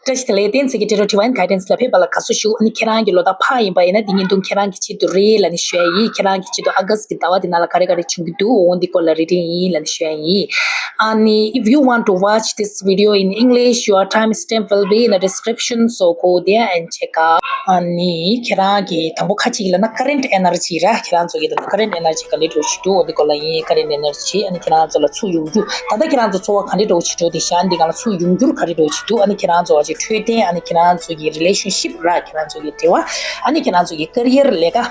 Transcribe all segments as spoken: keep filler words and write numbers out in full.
བཀྲ་ཤིས་བདེ་ལེགས། བསྟན་འཛིན་གྱི་Tarot Divine Guidance ལ་ཕེབས་པ་ལ་དགའ་བསུ་ཞུ། ཨ་ནི་ཁྱེད་རང་གི་ལོ་རྟགས་ཕག་ཡིན་པ་ཡིན་ན་འདི་བརྙན་ཐུང་ཁྱེད་རང་གི་ཆེད་དུ་རེད་ལབ་ནས་ཞུ་ཡ་ཡིན། ཁྱེད་རང་གི་ཆེད་དུ་ཨ་གྷ་སི་གི་ཟླ་བ་འདི་ནང་ལ་ག་རེ་ག་རེ་བྱུང་གི་འདུག་འོ་འདི་སྐོར་ལ་རེ་ཌིང་ཡིན་ལབ་ནས་ཞུ་ཡ་ཡིན། ཨ་ནི if you want to watch this video in English, your timestamp will be in the description, so go there and check out. ཨ་ནི་ཁྱེད་རང་གི་དང་པོ་ཁ་ཅིག་ལབ་ན་current energy ར། ཁྱེད་རང་ཚོ་གི་ད་ལྟ་current energy ག་འདྲ་འདྲ་བོ་ཞིག་འདུག་འོ་འདི་སྐོར་ལ་ཡིན། Current energy ཨ་ནི་ཁྱེད་རང་ཚོ་ལ་ཚུར་ཡོང་རྒྱུ་ད་ལྟ་ཁྱེད་རང་ཚོ་འཚོ་བ་ག་འདྲ་འདྲ་བོ་ཞིག་འགྲོ་བསྡད་ཤག་འདི་སྒང་ལ་ཚུར་ཡོང་རྒྱུར་ག་འདྲ་འདྲ་བོ་ཞིག་འདུག་ཨ་ནི་ཁྱེད་རང་ཚོ་བ་ཅིག་འཕྲོད་བསྟེན། ཨ་ནི་ཁྱེད་རང་ཚོ་གི་relationship ར། ཁྱེད་རང་ཚོ་གི་འབྲེལ་བ། ཨ་ནི་ཁྱེད་རང་ཚོ་གི་career ལས་ཀ།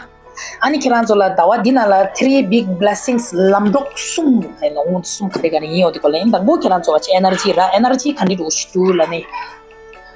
ཨ་ནི་ཁྱེད་རང་ཚོ་ལ་ཟླ་བ་འདི་ནང་ལ་three big blessings ལམ་གྲོགས་གསུམ་ཨ་ནི་འོ་གསུམ་ག་རེ་ག་རེ་ཡིན་འོ་འདི་སྐོར་ལ་ཡིན། དང་པོ་ཁྱེད་རང་ཚོ་བ་ཅིག་energy ར། energy ག་འདྲ་འདྲ་བོ་ཞིག་འདུག་ལབ་ནི།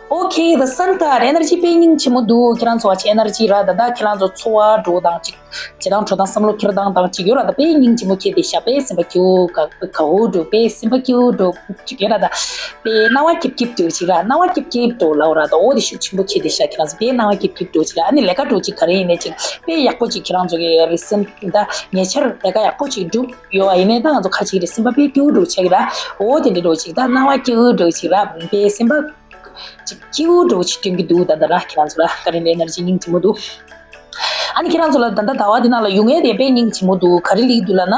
Okay, the sun card, energy དཔེ་སྙིང་རྗེ་མོ་འདུག་ཁྱེད་རང་ཚོ་བ་ཅིག་energy ར། ད་ལྟ་ཁྱེད་རང་ཚོ་འཚོ་བ་འགྲོ་སྟངས་ཅིག་བྱེད་སྟངས་འགྲོ་སྟངས་བསམ་བློ་འཁྱེར་སྟངས་དང་ཅིག་ཡོད་ར། ད་དཔེ་སྙིང་རྗེ་མོ་འཁྱེར་བསྡད་ཤག་དཔེ་སེམས་པ་སྐྱིད་པོ་དགའ་དགའ་པོ་འདྲ་བོ། དཔེ་སེམས་པ་སྐྱིད་པོ་འདྲ་བོ་ཅིག་ཡོད་ར། ད་དཔེ་སྣང་བ་སྐྱིད་སྐྱིད་འདྲ་བོ་ཅིག་ར། སྣང་བ་སྐྱིད་སྐྱིད་འདྲ་བོ་ལབ་ར། ད་འོ་དེ་ཤུགས་ཆེན་པོ་འཁྱེར་བསྡད་ཤག་ཁྱེད་རང་ཚོ་དཔེ་སྣང་བ་སྐྱིད་སྐྱིད་འདྲ་བོ་ཅིག་ར། ཨ་ནི་ལས་ཀ་འདྲ་བོ་ཅིག་ག་རེ་ཡིན་ནའི་ཅིག་དཔེ་ཡག་པོ་ཅིག་ཁྱེད་རང་ཚོ་གི་recent ད་ཉེ་ཆར་ལས་ཀ་ཡག་པོ་ཅིག་བསྒྲུབས་ཡོད་པ་ཡིན་ནའི་ད་ང་ཚོ་ཁ་ཅིག་རེད་སེམས་པ་དཔེ་སྐྱིད་པོ་འདྲ་བོ་ཆགས་ཀྱི་ར། འོ་དེ་འདྲ་འདྲ་བོ་ཅིག་ད་སྣང་བ་སྐྱིད་པོ་འདྲ་བོ་ཅིག་ར། དཔེ་སེམས་པ་ཅིག་སྐྱིད་པོ་འདྲ་བོ་ཅིག་སྟོན་གྱི་འདུག་ད་ད་ར་ཁྱེད་རང་ཚོ་ར། current energy སྙིང་རྗེ་མོ་འདུག་ཨ་ནི་ཁྱེད་རང་ཚོ་ལ་ད་ལྟ་ཟླ་བ་འདི་ནང་ལ་ཡོང་ཡས་དེ་དཔེ་སྙིང་རྗེ་མོ་འདུག་ག་རེ་སླེབས་ཀྱི་འདུག་ལབ་ན།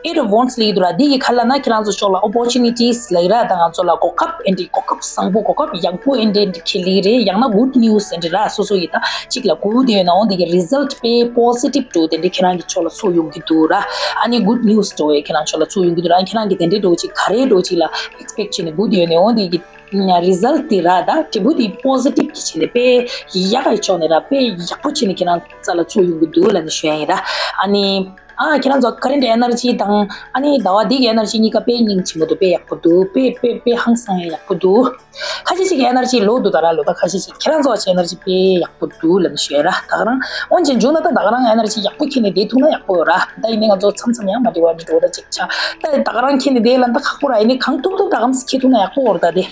Eight of Wands སླེབས་ཀྱི་འདུག་ར། འདི་ཡི་ག་ལབ་ན་ཁྱེད་རང་ཚོ་ཕྱོགས་ལ་opportunities ལབ་ཀྱི་ར། ད་ང་ཚོ་ལ་གོ་སྐབས་ཨེ་འདྲ་གོ་སྐབས་བཟང་པོ་གོ་སྐབས་ཡག་པོ་ཨེ་འདྲ་འདི་ཁྱེད་སླེབས་རེད། ཡང་ན་good news ཨེ་འདྲ་ར། སོ་སོ་ཡི་ད་གཅིག་ལ་དགོས་དེ་ཡོད་ན་འོ་འདི་གི་result དཔེ་positive འདྲ་བོ་དེ་འདྲ་ཁྱེད་རང་གི་ཕྱོགས་ལ་ཚུར་ཡོང་གི་འདུག་ར། ཨ་ནི་good news འདྲ་བོ་ཁྱེད་རང་ཕྱོགས་ལ་ཚུར་ཡོང་གི་འདུག་ར། ཁྱེད་རང་གི་དེ་འདྲ་འདྲ་བོ་ཅིག་ག་རེ་འདྲ་བོ་ཅིག་ལ་expect བྱས་ནས་དགོས་དེ་ཡོད་ན་འོ་འདི་གི་result དེ་ར་ད་འབྲས་བུ་དེ་positive གི་བྱས་ནས་དཔེ་ཡག་གི་ཕྱོགས་ནས་ར་དཔེ་ཡག་པོ་བྱས་ནས་ཁྱེད་རང་རྩ་ལ་ཚུར་ཡོང་གི་འདུག་ལབ་ནས་ཞུ་ཡ་ཡིན་ར། ཨ་ནི་ཨ་ཁྱེད་རང་ཚོ་current energy དང་ཨ་ནི་ཟླ་བ་འདི་གི་energy གཉིས་ཀ་དཔེ་སྙིང་རྗེ་མོ་འདུག་དཔེ་ཡག་པོ་འདུག་དཔེ་དཔེ་དཔེ་ཧང་སང་ཡ་ཡག་པོ་འདུག་ཁ་ཤས་ཅིག་གི་energy low འདུག་ད་ར། ལོ་ད་ཁ་ཤས་ཅིག་ཁྱེད་རང་ཚོ་བ་ཅིག་energy དཔེ་ཡག་པོ་འདུག་ལབ་ནས་ཞུ་ཡ་ར། ད་ག་རང་འོན་ཀྱང་བྱུང་ན་ད་ད་ག་རང་energy ཡག་པོ་ཁྱེར་ནས་བསྡད་ཐུབ་ན་ཡག་པོ་ཡོད་ར། ད་ཡིན་ནའི་ང་ཚོ་མཚམས་མཚམས་ཡང་མ་འགྲིག་པ་འདྲ་འགྲོ་ད་ཅིག་ཆགས། ད་ད་ག་རང་ཁྱེར་ནས་བསྡད་ལ་ད་ཁག་པོ་ར། ཡིན་ནའི་གང་ཐུབ་ཐུབ་ད་གམ་ཁྱེར་ཐུབ་ན་ཡག་པོ་ཡོད་ར། ད་དེ་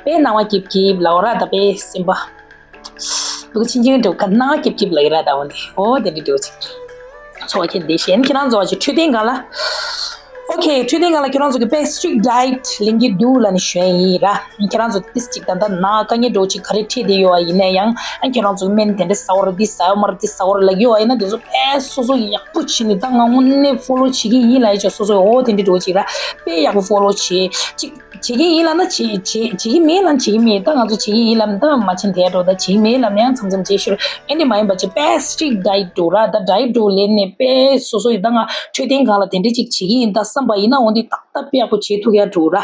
དཔེ་སྣང་བ་སྐྱིད་སྐྱིད་ལབ་ར། ད་དཔེ་སེམས་པ་སྡུག་ཆེན་ཆེན་འགྲོ་ག་སྣང་བ་སྐྱིད་སྐྱིད་ལབ་ཡོད་ར། ད་འོ་འདི་འོ་དེ་འདྲ་འགྲོ་ཅིག་འཚོ་བ་ཁྱེར་བསྡད་ཤེས། ཁྱེད་རང་ཚོ་བ་ཅིག་འཕྲོད་བསྟེན་སྒང་ལ། Okay, འཕྲོད་བསྟེན་སྒང་ལ་ཁྱེད་རང་ཚོ་གི་དཔེ་strict diet ལེན་གྱི་འདུག་ལབ་ནས་ཞུ་ཡ་ཡིན་ར། ཁྱེད་རང་ཚོ་ཏིས་ཅིག་ད་ལྟ་ན་དཀའ་ངལ་འདྲ་བོ་ཅིག་ག་རེ་འཕྲད་བསྡད་ཡོད་པ་ཡིན་ན་ཡང་ཨ་ཁྱེད་རང་ཚོ་སྨན་དེ་འདྲ་ཟ་བར་འདི་ཟ་ཡོད་མ་རེད་འདི་ཟ་བར་ལབ་ཡོད་པ་ཡིན་ན་དེ་ཚོ་དཔེ་སོ་སོ་ཡག་པོ་བྱས་ནས་ད་ང་དངོས་གནས་follow བྱེད་ཀྱི་ཡིན་ལབ་ཡ་ཅིག་སོ་སོ་འོ་དེ་འདྲ་འདྲ་བོ་ཅིག་ར། དཔེ་ཡག་པོ་follow བྱེད་ཅིག་བྱེད་ཀྱི་ཡིན་ལབ་ན་བྱེད་བྱེད་བྱེད་ཀྱི་མེད་ལབ་ན་བྱེད་ཀྱི་མེད། ད་ང་ཚོ་བྱེད་ཀྱི་ཡིན་ལབ་ན་ད་མ་བྱེད་ན་དེ་འགྲོ། ད་བྱེད་ཀྱི་མེད་ལབ་ན་ཡང་མཚམས་མཚམས་བྱེད་ཤོར། ཨེ་འདྲ་མ་ཡིན་པ་ཅིག་དཔེ་strict diet འགྲོ་ར། ད་diet འགྲོ་ལེན་ནས་དཔེ་སོ་སོ་ཡི་ད་ང་འཕྲོད་བསྟེན་སྒང་ལ་དེ་འདྲ་ཅིག་བྱེད་ཀྱི་ཡིན་ད་བསམ་པ་ཡིན་ན་འོ་འདི་ཏག་ཏག་དཔེ་ཡག་པོ་བྱེད་ཐུབ་ཡ་འགྲོ་ར།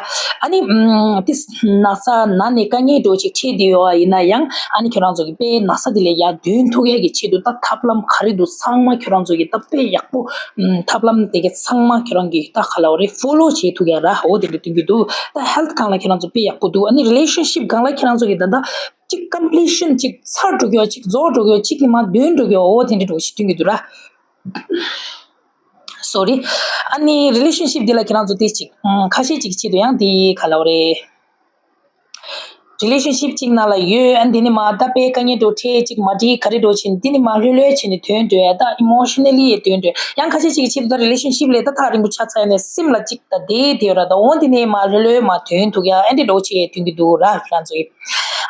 ཨ་ནི་ཨམ་ཏིས་ན་ཚ་ན་ནས་དཀའ་ངལ་འགྲོ་ཅིག་འཕྲད་བསྡད་ཡོད་པ་ཡིན་ན་ཡང་ཨ་ནི་ཁྱོད་རང་ཚོ་གི་དཔེ་ན་ཚ་དེ་ལས་ཡར་འདོན་ཐུབ་ཡ་གི་ཆེད་དུ་ད་ཐབས་ལམ་ག་རེ་འདུག་ཚང་མ་ཁྱོད་རང་ཚོ་གི་ད་དཔེ་ཡག་པོ་ཨམ་ཐབས་ལམ་དེ་ག་ཚང་མ་ཁྱོད་རང་གིས་ད་ག་ལབ་རེད་follow བྱེད་ཐུབ་ཡ་ར། འོ་དེ་འདྲ་སྟོན་གྱི་འདུག་ད་health སྒང་ལ་ཁྱོད་རང་ཚོ་དཔེ་ཡག་པོ་འདུག་ཨ་ནི་relationship སྒང་ལ་ཁྱོད་རང་ཚོ་གི་ད་ད་གཅིག་completion གཅིག་ཚར་འགྲོ་གི་ཡོད། གཅིག་རྫོགས་འགྲོ་གི་ཡོད། གཅིག་གི་མ་འདོན་འགྲོ་གི་ཡོད། འོ་དེ་འདྲ་འདྲ་བོ་ཞིག་སྟོན་གྱི་འདུག་ར། Sorry. ཨ་ནི་relationship འདི་ལ་ཁྱེད་རང་ཚོ་དེ་གཅིག་ཁ་ཤས་ཅིག་ཆེད་དུ་ཡང་དེ་ག་ལབ་རེད། Relationship གཅིག་ནང་ལ་ཡོད། ཨ་ནི་འདི་ནི་མ་ད་དཔེ་དཀའ་ངལ་འགྲོ་འཕྲད་ཅིག་མ་འགྲིག་ག་རེ་འགྲོ་ཕྱིན་འདི་ནི་མ་ལྷོད་ལྷོད་བྱས་ནས་དོན་འགྲོ་ཡ། ད་emotionally ཡི་དོན་འགྲོ་ཡང་ཁ་ཤས་ཅིག་གི་ཆེད་དུ་ད་relationship ལས་ད་ཐག་རིང་པོ་ཆགས་ཚར་ཡ་ནས་སེམས་ལ་ཅིག་ད་བསྡད་བསྡད་ཡོད་ར། ད་འོ་འདི་ནས་མ་ལྷོད་ལྷོད་མ་དོན་ཐུག་ཡ་ཨ་འདྲ་འགྲོ་བྱས་དོན་གྱི་འདུག་ར། ཁྱེད་རང་ཚོ་ཡི་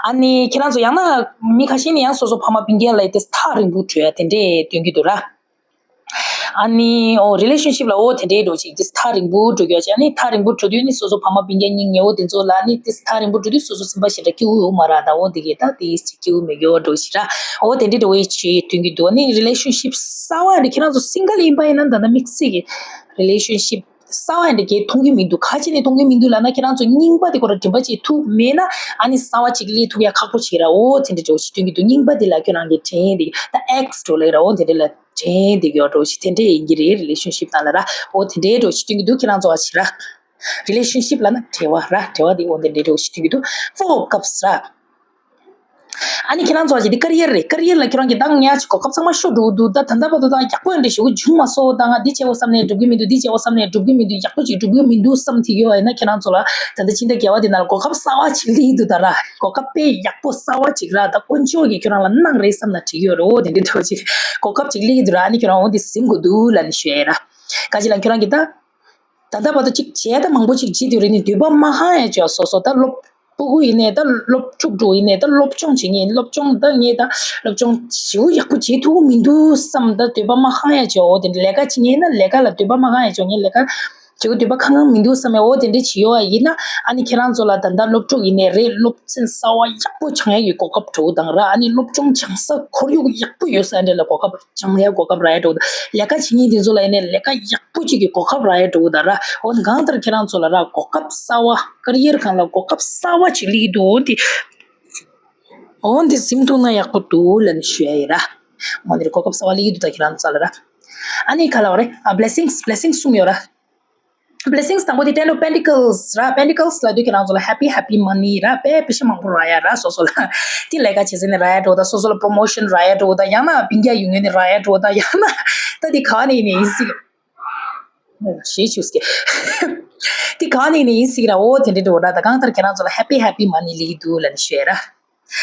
ཨ་ནི་ཁྱེད་རང་ཚོ་ཡང་ན་མི་ཁ་ཤས་ནི་ཡང་སོ་སོ་ཕ་མ་སྤུན་ཀྱག་ལ་ཡི་དེ་ཐག་རིང་པོ་འགྲོ་ཡ་དེ་འདྲས་དོན་གྱི་འདུག་ར། ཨ་ནི་ཨོ་relationship ལ་ཨོ་དེ་འདྲའི་འགྲོ་ཅིག་དེ་ཐག་རིང་པོ་འགྲོ་གི་ཡོད་ཅིག་ཨ་ནི་ཐག་རིང་པོ་འགྲོ་དུས་ནི་སོ་སོ་ཕ་མ་སྤུན་ཀྱག་སྙིང་ཉེ་བོ་དེ་ཚོ་ལ་ནི་དེ་ཐག་རིང་པོ་འགྲོ་དུས་སོ་སོ་སེམས་པ་ཞེ་དྲག་སྐྱིད་པོ་ཡོད་མ་རེད། ད་ཨོ་དེ་གས་ད་དེ་ཅིག་སྐྱིད་པོ་མེད་གི་ཨོ་འགྲོ་ཅིག་ར། ཨོ་དེ་འདྲའི་འགྲོ་བའི་ཆེད་དོན་གྱི་འདུག་ཨ་ནི་relationship གསར་བ་འདི་ཁྱེད་རང་ཚོ་single ཡིན་པ་ཡིན་ན་ད་ལྟ་དམིགས་བསལ་གྱི་relationship གསར་བ་འདི་གས་མཐོང་གི་མི་འདུག་ག་ཅི་ནས་མཐོང་གི་མི་འདུག་ལབ་ན་ཁྱེད་རང་ཚོ་རྙིང་པ་དེ་ཁོ་ར་དྲན་པ་བྱེད་ཐུབ་མེད་ན་ཨ་ནི་གསར་བ་ཅིག་སླེབས་ཐུབ་ཡ་ཁག་པོ་ཅིག་ར། ཨོ་དེ་འདྲའི་འགྲོ་བའི་ཆེད་དོན་གྱི་འདུག་རྙིང་པ་དེ་ལ་ཁྱོད་རང་གི་དྲན་དེ་ད་ex འགྲོ་ལེ་ར། ཨོ་དེ་འདྲ་ལ་དྲན་དེ་གི་ཡོད་འགྲོ་ཞིག་དེ་འདྲས་ཡིན་གྱི་རེད། relationship ནང་ལ་ར། ཨོ་དེ་འདྲས་འགྲོ་ཞིག་སྟོན་གྱི་འདུག་ཁྱེད་རང་ཚོ་བ་ཞིག་ར། relationship ལ་ན་འབྲེལ་བ་ར། འབྲེལ་བ་དེ་ཨོ་དེ་འདྲས་འགྲོ་ཞིག་སྟོན་གྱི་འདུག Four of Cups ར། ཨ་ནི་ཁྱེད་རང་ཚོ་བ་ཞིག་འདི་career རེད། career ལ་ཁྱེད་རང་གི་ད་ངས་ཅིག་གོ་སྐབས་ཚང་མ་ཤོར་འགྲོ་གི་འདུག་ད་ད་ལྟ་བར་དུ་ད་ཡག་པོ་ཡང་འདྲ་ཞུ་གི་བྱུང་མ་སོང་། ད་ང་འདི་བྱེད་དགོས་བསམ་ནས་འགྲུབ་གི་མི་འདུག་འདི་བྱེད་དགོས་བསམ་ནས་འགྲུབ་གི་མི་འདུག་ཡག་པོ་ཅིག་འགྲུབ་གི་མི་འདུག་བསམ་ཐིག་ཡོད་པ་ཡིན་ན་ཁྱེད་རང་ཚོ་ལ་ད་ལྟ་ཕྱི་ཟླ་བརྒྱད་པ་འདི་ནང་ལ་གོ་སྐབས་གསར་བ་ཅིག་སླེབས་འདུག་ད་ར། གོ་སྐབས་དཔེ་ཡག་པོ་གསར་བ་ཅིག་ར། ད་དཀོན་མཆོག་གིས་ཁྱོད་རང་ལ་གནང་རེད་བསམ་ན་འགྲིག་ཡོད་རེད། འོ་དེ་འདྲའི་འདྲ་བོ་ཅིག་གོ་སྐབས་ཅིག་སླེབས་ཀྱི་འདུག་ར། ཨ་ནི་ཁྱོད་རང་འོ་འདི་ཟིན་དགོས་འདུག་ལབ་ནས་ཞུ་ཡ་ར། ག་ཅི་ལ་ཁྱོད་རང་གིས་ད་ད་ལྟ་བར་དུ་ཅིག་བྱས་ད་མང་པོ་ཅིག་བྱེད་དུས་རེད་ནི་འདོད་པ་མ་ཧང་ཡ་ཅོ་སོ་སོ་ད་སློབ་ སྤུ་གུ་ཡིན་ནའི་ད་སློབ་ཕྲུག་འགྲོ་ཡིན་ནའི་ད་སློབ་སྦྱོང་བྱེད་ངེས། སློབ་སྦྱོང་ད་ངས་ད་སློབ་སྦྱོང་ཞེ་པོ་ཡག་པོ་བྱེད་ཐུབ་མི་འདུག་བསམ། ད་འདོད་པ་མ་ཁེངས་ཡ་བྱེད། འོ་དེ་འདྲ་ལས་ཀ་བྱེད་ངེས་ན་ལས་ཀ་ལ་འདོད་པ་མ་ཁེངས་ཡ་བྱེད། ངས་ལས་ཀ་བྱེད་འདོད་པ་ཁེངས་ཁེངས་མི་འདུག་བསམ་ཡ། འོ་དེ་འདྲ་བྱེད་ཡོད་པ་ཡིན་ན། ཨ་ནི་ཁྱེད་རང་ཚོ་ལ་ད་ལྟ་སློབ་ཕྲུག་ཡིན་ནའི་རེད། སློབ་ཚན་གསར་པ་ཡག་པོ་སྦྱང་ཡ་གི་གོ་སྐབས་འགྲོ་གི་དང་ར། ཨ་ནི་སློབ་སྦྱོང་སྦྱང་ས་ཁོར་ཡུག་ཡག་པོ་ཡོད་ས་འདྲ་ལ་གོ་སྐབས་སྦྱང་ཡ་གོ་སྐབས་རག་ཡ་འགྲོ་གི་དང་། ལས་ཀ་བྱེད་མཁན་དེ་ཚོ་ལ་ཡིན་ནའི་ལས་ཀ་ཡག་པོ་ཅིག་གི་གོ་སྐབས་རག་ཡ་འགྲོ་གི་དང་ར། འོ་ན་གང་ལྟར་ཁྱེད་རང་ཚོ་ལ་ར་གོ་སྐབས་གསར་པ། ཀེ་རི་ཡར་སྒང་ལ་གོ་སྐབས་གསར་པ་ཅིག་སླེབས་ཀྱི་འདུག་འོ་འདི། འོ་འདི་ཟིན་ཐུབ་ན་ཡག་པོ་འདུག་ལབ་ནས་ཞུ་ཡ་ཡིན་ར། འོ་འདིར་གོ་སྐབས་གསར་པ་སླེབས་ཀྱི་འདུག་ད་ཁྱེད་རང་ཚོ་ལ་ར། ཨ་ནི་ག་ལབ་རེད། ཨ། blessings, blessings གསུམ་ཡོད་ར། blessings དང་པོ་དེ་ten of pentacles ར། pentacles ལབ་དུས་ཁྱེད་རང་ཚོ་ལ་happy, happy money ར། དཔེ་པེ་ཤ་མང་པོ་རག་ཡ་ར། སོ་སོ་ལ་དེ་ལས་ཀ་བྱེད་ས་ནས་རག་ཡ་འགྲོ་གི་དང་། སོ་སོ་ལ་promotion རག་ཡ་འགྲོ་གི་དང་། ཡང་ན་སྤུན་ཀྱག་ཡོང་ཡ་ནས་རག་ཡ་འགྲོ་གི་དང་། ཡང་ན་ད་དེ་ག་ནས་ཡིན་ནའི་ཡིན་སྲིད། ཞེས་ཆུགས་ཀྱི། དེ་ག་ནས་ཡིན་ནའི་ཡིན་སྲིད་ར། འོ་དེ་འདྲ་འགྲོ་གི་ར། ད་གང་ལྟར་ཁྱེད་རང་ཚོ་ལ་happy, happy money སླེབས་ཀྱི་འདུག་ལབ་ནས་ཞུ་ཡ་ར།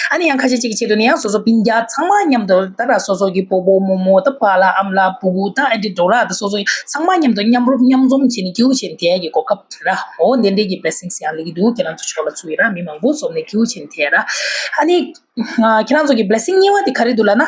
ཨ་ནི་ཡང་ཁ་ཤས་ཅིག་གི་ཆེད་དུ་ནི་ཡང་སོ་སོ་སྤུན་ཀྱག་ཚང་མ་མཉམ་དུ་ད་ར། སོ་སོ་གི་སྤོ་བོ་རྨོ་མོ་ད་པཱ་ལགས་ཨ་མ་ལགས་ཕྲུ་གུ་ད་ཨ་འདྲ་འགྲོ་གི་ར། ད་སོ་སོ་ཚང་མ་མཉམ་དུ་མཉམ་རུབ་མཉམ་འཛོམས་བྱས་ནས་སྐྱིད་པོ་བྱས་ནས་བསྡད་ཡ་གི་གོ་སྐབས་ར། འོ་དེ་འདྲ་གི་blessings ཡང་སླེབས་ཀྱི་འདུག་ཁྱེད་རང་ཚོ་ཕྱོགས་ལ་ཚུར་ཡིན་ར། མི་མང་པོ་འཛོམས་ནས་སྐྱིད་པོ་བྱས་ནས་བསྡད་ཡ་ར། ཨ་ནི་ཁྱེད་རང་ཚོ་གི་blessing གཉིས་པ་དེ་ག་རེ་འདུག་ལབ་ན།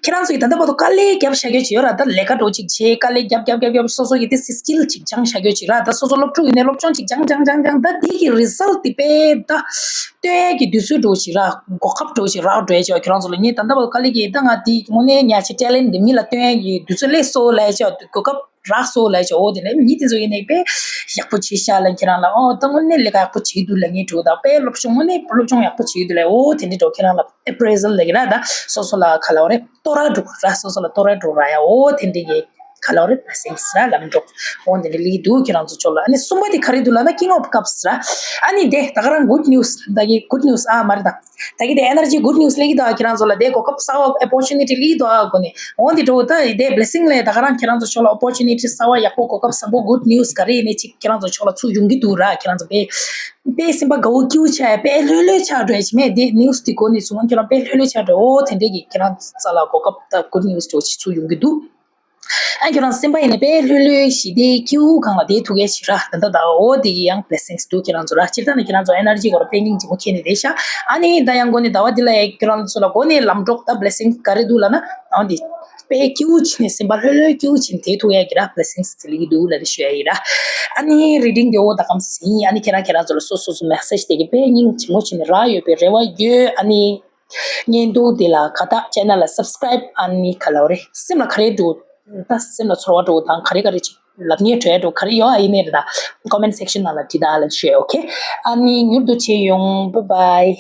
ཁྱེད་རང་ཚོ་ཡིས་ད་ལྟ་བར་དུ་དཀའ་ལས་བརྒྱབ་བཞག་རྒྱུ་ཅིག་ཡོད་ར། ད་ལས་ཀ་འདྲ་བོ་ཅིག་བྱས་དཀའ་ལས་བརྒྱབ་བརྒྱབ་བརྒྱབ་བརྒྱབ། སོ་སོ་ཡི་དེ་སི་skill ཅིག་སྦྱངས་བཞག་རྒྱུ་ཅིག་ར། ད་སོ་སོ་སློབ་ཕྲུག་ཡིན་ནའི་སློབ་སྦྱོང་ཅིག་སྦྱངས་སྦྱངས་སྦྱངས་སྦྱངས། ད་དེ་གི་result དེ་དཔེ་ད་སྟོན་ཡས་ཀྱི་དུས་ཚོད་འདྲ་བོ་ཅིག་ར། གོ་སྐབས་འདྲ་བོ་ཅིག་རག་འགྲོ་ཡས་ཅིག་ཁྱེད་རང་ཚོ་ལ། ངས་ད་ལྟ་བར་དཀའ་ལས་ཀྱིས་ད་ང་དེ་དངོས་གནས་ཉག་ཆེ་talent འདི་མི་ལ་སྟོན་ཡས་ཀྱི་དུས་ཚོད་སླེབས་སོང་ལབ་ཡས་ཅིག་གོ་སྐབས་རག་སོང་ལབ་ཡས་ཅིག་འོ་དེ་ལས་མི་དེ་ཚོ་ཡིན་ནའི་དཔེ་ཡག་པོ་བྱས་ཤག་ལབ། ཁྱེད་རང་ལ་ཨོ་ད་དངོས་གནས་ལས་ཀ་ཡག་པོ་བྱས་འདུག་ལབ་མཁན་འདྲ་བོ་དང་། དཔེ་སློབ་སྦྱོང་དངོས་གནས་སློབ་སྦྱོང་ཡག་པོ་བྱས་འདུག་ལབ། འོ་དེ་འདྲ་འདྲ་བོ་ཁྱེད་རང་ལ་appraisal ལབ་ཀྱི་ར། ད་སོ་སོ་ལ་ག་ལབ་དགོས་རེད། བསྟོད་ར་འདྲ་བོ་ར། སོ་སོ་ལ་བསྟོད་ར་འདྲ་བོ་རག་ཡ། འོ་དེ་འདྲ་གི་ག་ལབ་དགོས་རེད། blessings ར་ལབ་འདྲ་བོ། འོ་དེ་འདྲ་སླེབས་ཀྱི་འདུག་ཁྱེད་རང་ཚོ་ཕྱོགས་ལ། ཨ་ནི་གསུམ་པ་དེ་ག་རེ་འདུག་ལབ་ན་King of Cups ར། ཨ་ནི་དེ་ད་ག་རང་good news ད་གི་good news ཨ་མ་རེད་ད། ད་གི་དེ་energy good news སླེབས་ཀྱི་འདུག་ཁྱེད་རང་ཚོ་ལ་དེ་གོ་སྐབས་གསར་པ་opportunity སླེབས་ཀྱི་འདུག་ཨ་གོ་ནས། འོ་འདི་འདྲ་བོ་ད་དེ་blessing ལས་ད་ག་རང་ཁྱེད་རང་ཚོ་ཕྱོགས་ལ་opportunity གསར་པ་ཡག་པོ་གོ་སྐབས་བཟང་པོ་good news ག་རེ་ཡིན་ནའི་ཅིག་ཁྱེད་རང་ཚོ་ཕྱོགས་ལ་ཚུར་ཡོང་གི་འདུག་ར། ཁྱེད་རང་ཚོ་དཔེ་དཔེ་སེམས་པ་དགའ་བོ་སྐྱིད་པོ་ཆགས་ཡ། དཔེ་ལྷོད་ལྷོད་ཆགས་འགྲོ་ཡ་ཅིག་མེད། དེ་news དེ་གོ་ནས་བཟུང་ཁྱེད་རང་དཔེ་ལྷོད་ལྷོད་ཆགས་འགྲོ། འོ་དེ་འདྲས་ཀྱི་ཁྱེད་རང་ཚོ་ལ་གོ་སྐབས་ད་good news འདྲ་བོ་ཅིག་ཚུར་ཡོང་གི་འདུག་ཨ་ཁྱོད་རང་སེམས་པ་ཡིན་ན་དཔེ་ལྷོད་ལྷོད་ཞི་བདེ་སྐྱིད་པོ་སྒང་ལ་བསྡད་ཐུབ་མཁན་ཞིག་ར། ད་ལྟ་ད་འོ་དེ་གི་ཡང་blessings འདུག་ཁྱེད་རང་ཚོ་ར། སྤྱིར་བཏང་ནས་ཁྱེད་རང་ཚོ་energy སྐོར་ལ་དཔེ་སྙིང་རྗེ་མོ་ཁྱེར་ནས་བསྡད་ཤག་ཨ་ནི་ད་ཡང་འགོ་ནས་ཟླ་བ་འདི་ལ་ཡ་ཁྱེད་རང་ཚོ་ལ་འགོ་ནས་ལམ་གྲོགས་ད་blessings ག་རེ་འདུག་ལབ་ན། འོ་འདི་དཔེ་སྐྱིད་པོ་བྱས་ནས་སེམས་པ་ལྷོད་ལྷོད་སྐྱིད་པོ་བྱས་ནས་བསྡད་ཐུབ་ཡ་གི་ར་blessings དེ་སླེབས་ཀྱི་འདུག་ལབ་ནས་ཞུ་ཡ་ཡིན་ར། ཨ་ནི་reading དེ་འོ་ད་གམ་ཟིན། ཨ་ནི་ཁྱེད་རང་ཁྱེད་རང་ཚོ་ལ་སོ་སོ་སོ་message དེ་གི་དཔེ་སྙིང་རྗེ་མོ་བྱས་ནས་རག་ཡོད་པའི་རེ་བ་ཡོད། ཨ་ནི། བརྙན་ཐུང་འདི་ལ་དགའ་ཐག་channel ལ་subscribe ཨ་ནི་ག་ལབ་རེད། སེམས་ལ་ག་རེ་འདུག་ད་སེམས་ལ་ཚོར་བ་འདྲ་བོ་དང་ག་རེ་ག་རེ་ཅིག་ལབ་མཁན་འདྲ་བོ་ག་རེ་ཡོད་ཨ་ཡིན་ནའི་རེད་ད། comment section ནང་ལ་བྲིས་ད་ལབ་ཞུ། okay ཨ་ནི་མྱུར་དུ་མཇལ་ཡོང་། bye bye.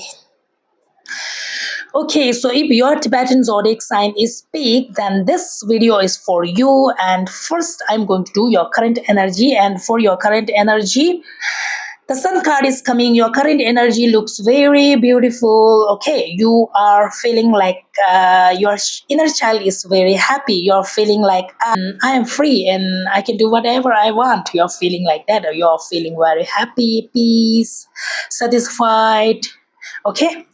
Okay, so if your Tibetan zodiac sign is pig, then this video is for you. And first, I'm going to do your current energy. And for your current energy, the sun card is coming. Your current energy looks very beautiful. Okay, you are feeling like uh, your sh- inner child is very happy. You're feeling like um, I am free and I can do whatever I want. You're feeling like that. You're feeling very happy, peace, satisfied. Okay,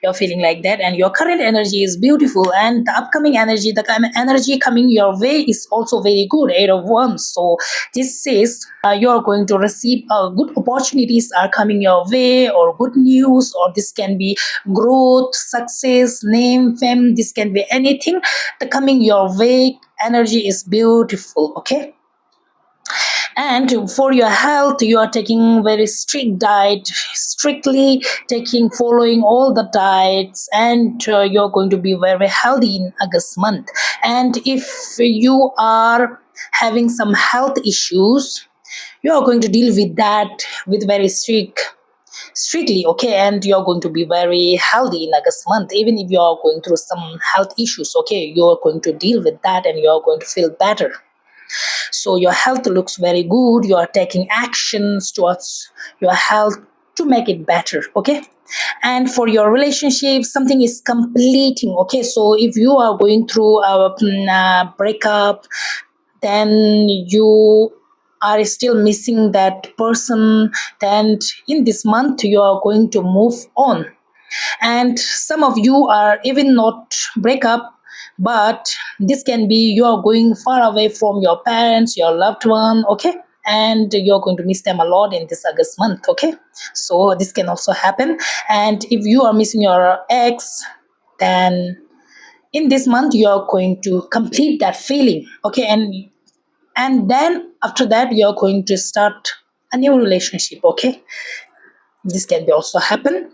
you're feeling like that, and your current energy is beautiful, and the upcoming energy, the com- energy coming your way is also very good, eight of wands. So this says uh, you are going to receive uh, good opportunities are coming your way, or good news, or this can be growth, success, name, fame, this can be anything. The coming your way energy is beautiful. Okay, and for your health, you are taking very strict diet, strictly taking, following all the diets, and uh, you're going to be very healthy in August month. And if you are having some health issues, you are going to deal with that with very strict strictly. Okay, and you're going to be very healthy in August month. Even if you are going through some health issues, okay, you're going to deal with that and you're going to feel better. So your health looks very good. You are taking actions towards your health to make it better. Okay, and for your relationship, something is completing. Okay, so if you are going through a, mm, uh, breakup, then you are still missing that person, then in this month you are going to move on. And some of you are even not break up, but this can be you are going far away from your parents, your loved one. Okay, and you're going to miss them a lot in this August month, okay? So this can also happen. And if you are missing your ex, then in this month you are going to complete that feeling, okay? And and then after that you are going to start a new relationship, okay? This can be also happen.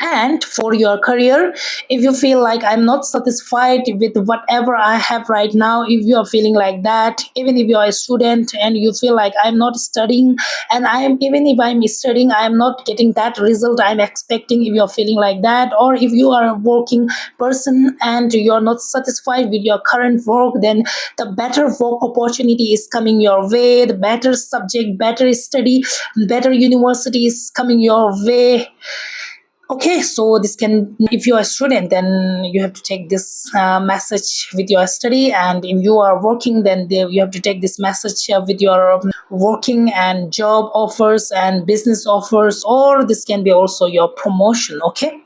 And for your career, if you feel like I'm not satisfied with whatever I have right now, if you are feeling like that, even if you are a student and you feel like I'm not studying, and I am, even if I'm studying, I am not getting that result I'm expecting, if you are feeling like that, or if you are a working person and you are not satisfied with your current work, then the better work opportunity is coming your way, the better subject, better study, better university is coming your way. Okay, so this can, if you are a student, then you have to take this uh, message with your study, and if you are working, then they, you have to take this message uh, with your um, working and job offers and business offers, or this can be also your promotion, okay?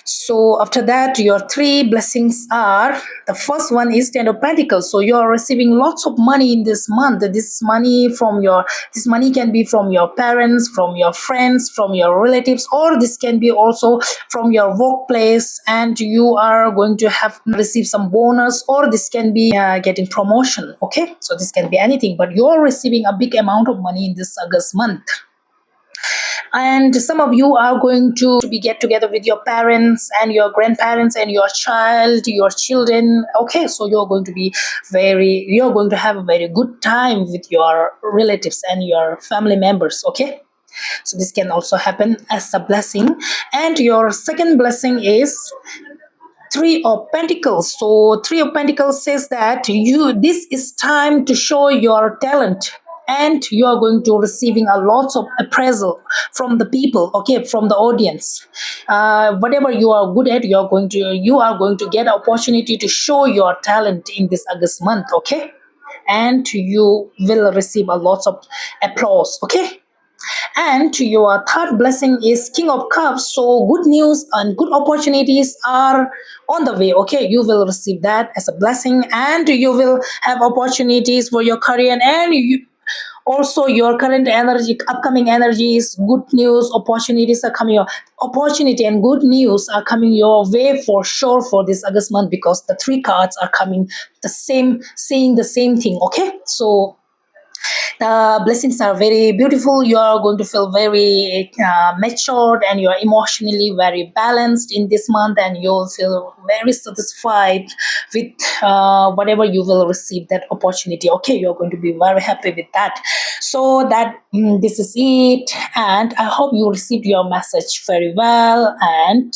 So after that, your three blessings are, the first one is Ten of Pentacles. So you are receiving lots of money in this month. This money from your, this money can be from your parents, from your friends, from your relatives, or this can be also from your workplace, and you are going to have receive some bonus, or this can be uh, getting promotion. Okay, so this can be anything, but you are receiving a big amount of money in this August month. And some of you are going to be get together with your parents and your grandparents and your child, your children. Okay, so you're going to be very, you're going to have a very good time with your relatives and your family members, okay? So this can also happen as a blessing. And your second blessing is Three of Pentacles. So Three of Pentacles says that you, this is time to show your talent, and you are going to receiving a lots of appraisal from the people, okay, from the audience. Uh, whatever you are good at, you are going to, you are going to get opportunity to show your talent in this August month, okay? And you will receive a lots of applause, okay? And your third blessing is King of Cups. So good news and good opportunities are on the way. Okay, you will receive that as a blessing, and you will have opportunities for your career, and you, also your current energy, upcoming energies, good news, opportunities are coming. Opportunity and good news are coming your way for sure for this August month, because the three cards are coming the same, saying the same thing. Okay, so the blessings are very beautiful. You are going to feel very uh, matured, and you are emotionally very balanced in this month, and you'll feel very satisfied with uh, whatever you will receive that opportunity. Okay, you're going to be very happy with that. So that, mm, this is it, and I hope you received your message very well. And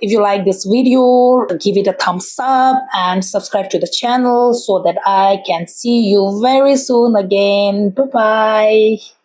if you like this video, give it a thumbs up and subscribe to the channel so that I can see you very soon again. Bye bye.